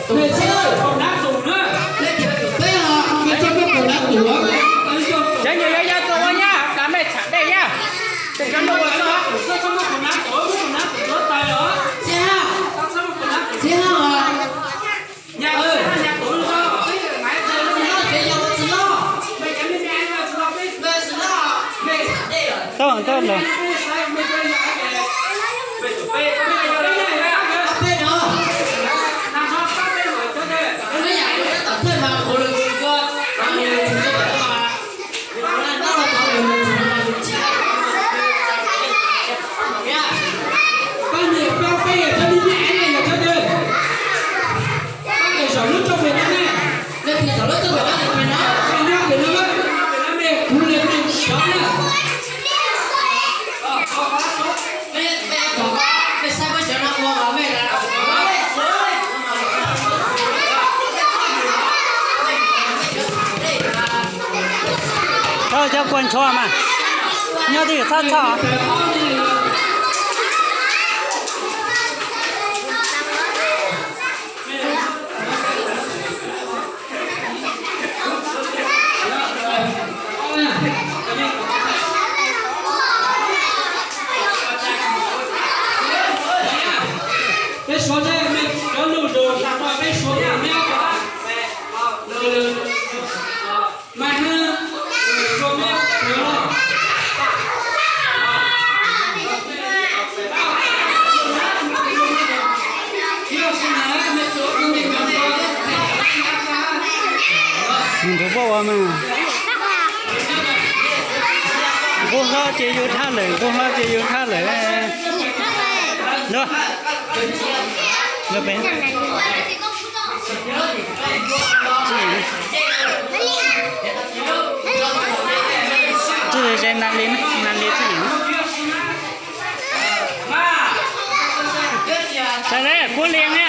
Cov nyuam yaus yog txog ua nyab, plam mej txham dej nyab. Cov nyuam ua txog Tau, tau lawm. Tau cov kua ntshua mas nyob twj ywm txhob txhoj. Peb suav ne, mej cov lug zog tag nrho peb suav ne, mej ob tog. Mas ne, suav mej ob tog. Mus nrug puab ua mas. Nqus hlob ces yug dhab lawm, nqus hlob ces yug dhab lawm. Nrug, nrug pem. Txuj ze nas li, nas li txuj yeem. Saib le, puab li na,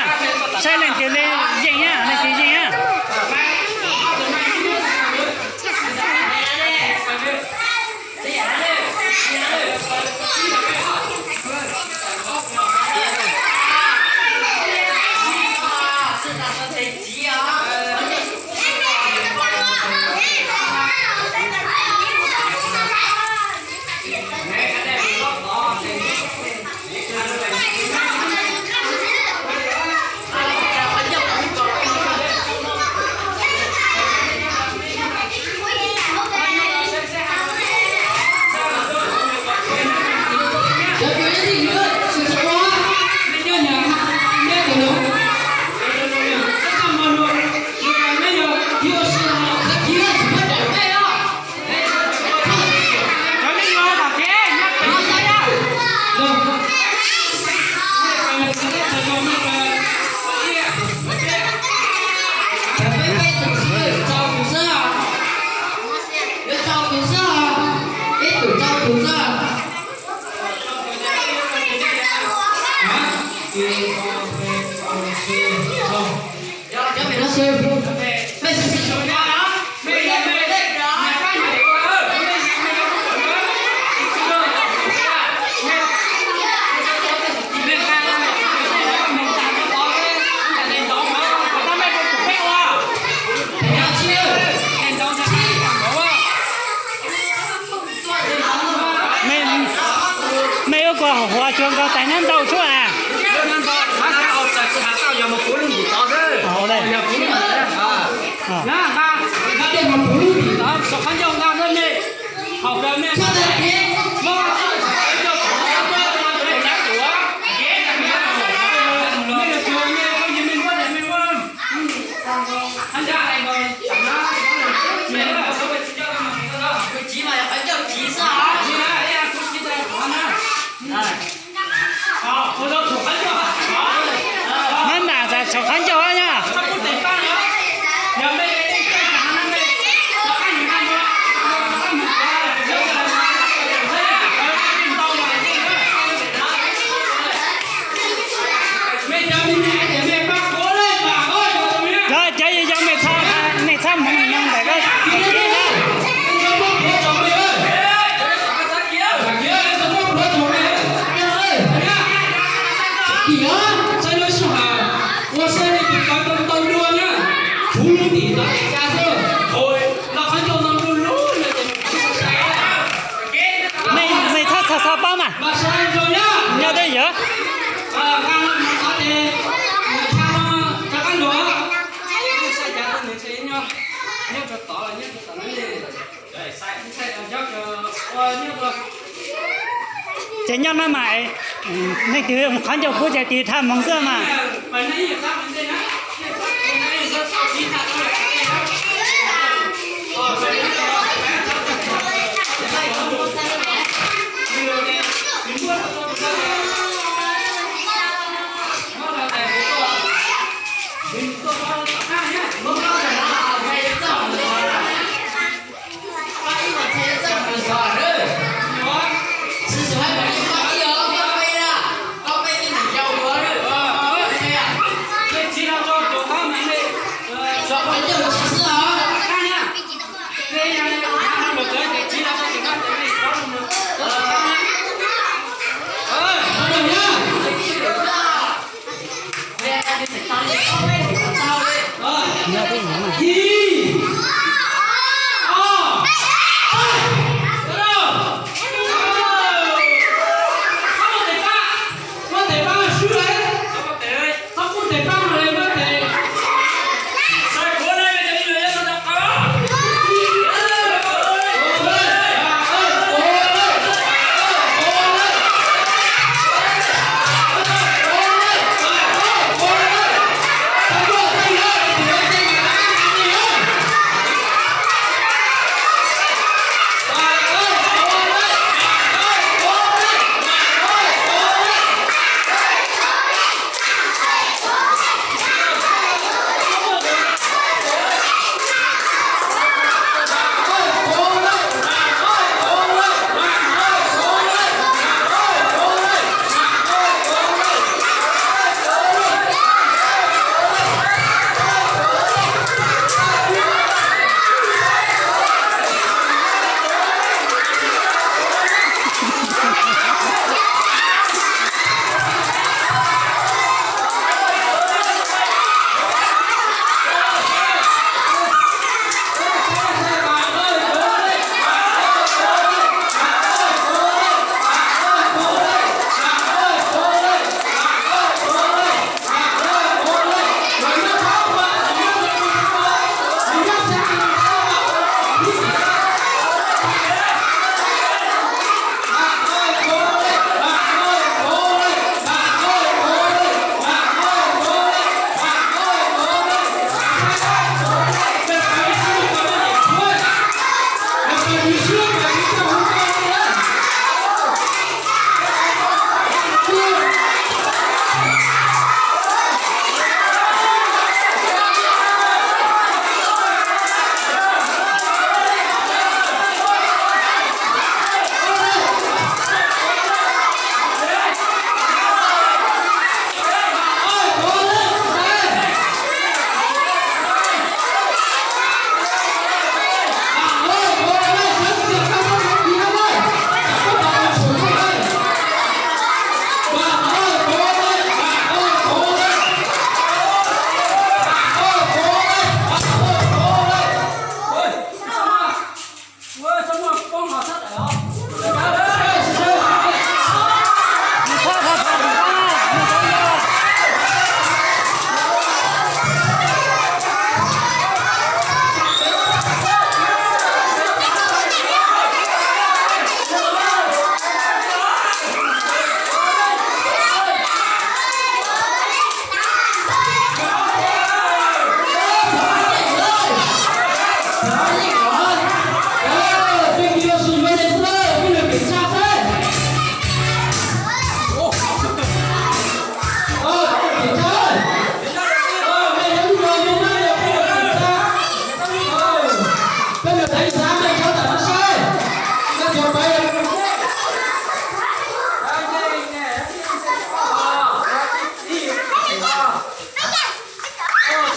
saib leej twg li yeej na, leej twg yeej na. Mej yuav kua hauv huav tsuav nkaus tais nab ntau suab a. Maj mam txog tshaum qhov ncauj na. Cov, cov yau yau mej txhob, mej txhob hmoov nyoog ntawm koj thaum kib na. Ces nyob no mas, leej twg qhov ncauj kub ces tis dhau hmoov xwb mas.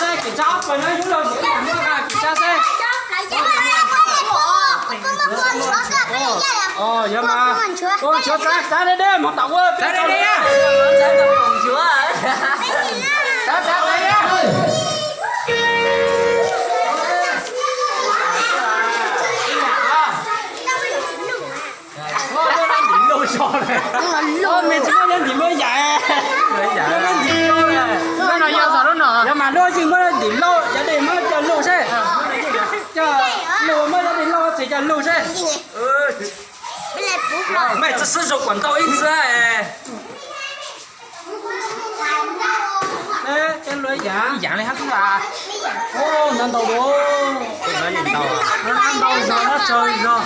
Saib, kis tsab ob pawg no yug los, kis tsab saib. Yog mas, koj tshuav txav txav deb deb, hmoov tom ua txav deb deb. Txav txav txav deb. Ntim lauj zog, me tsis muaj nyob ntim muab yaim. Nyob ntim lauj, no yog txog lub no, yog mas lub yeej muab ntim lauj, cov dej muab coj lauj seb. Coj lauj, muab cov dej lauj txiv coj lauj seb. Mej tsi swb zoo kuas ntau ib txwb. Ib yaam le hab xwb as. Ntau ntau, ntau zog, ntau zog.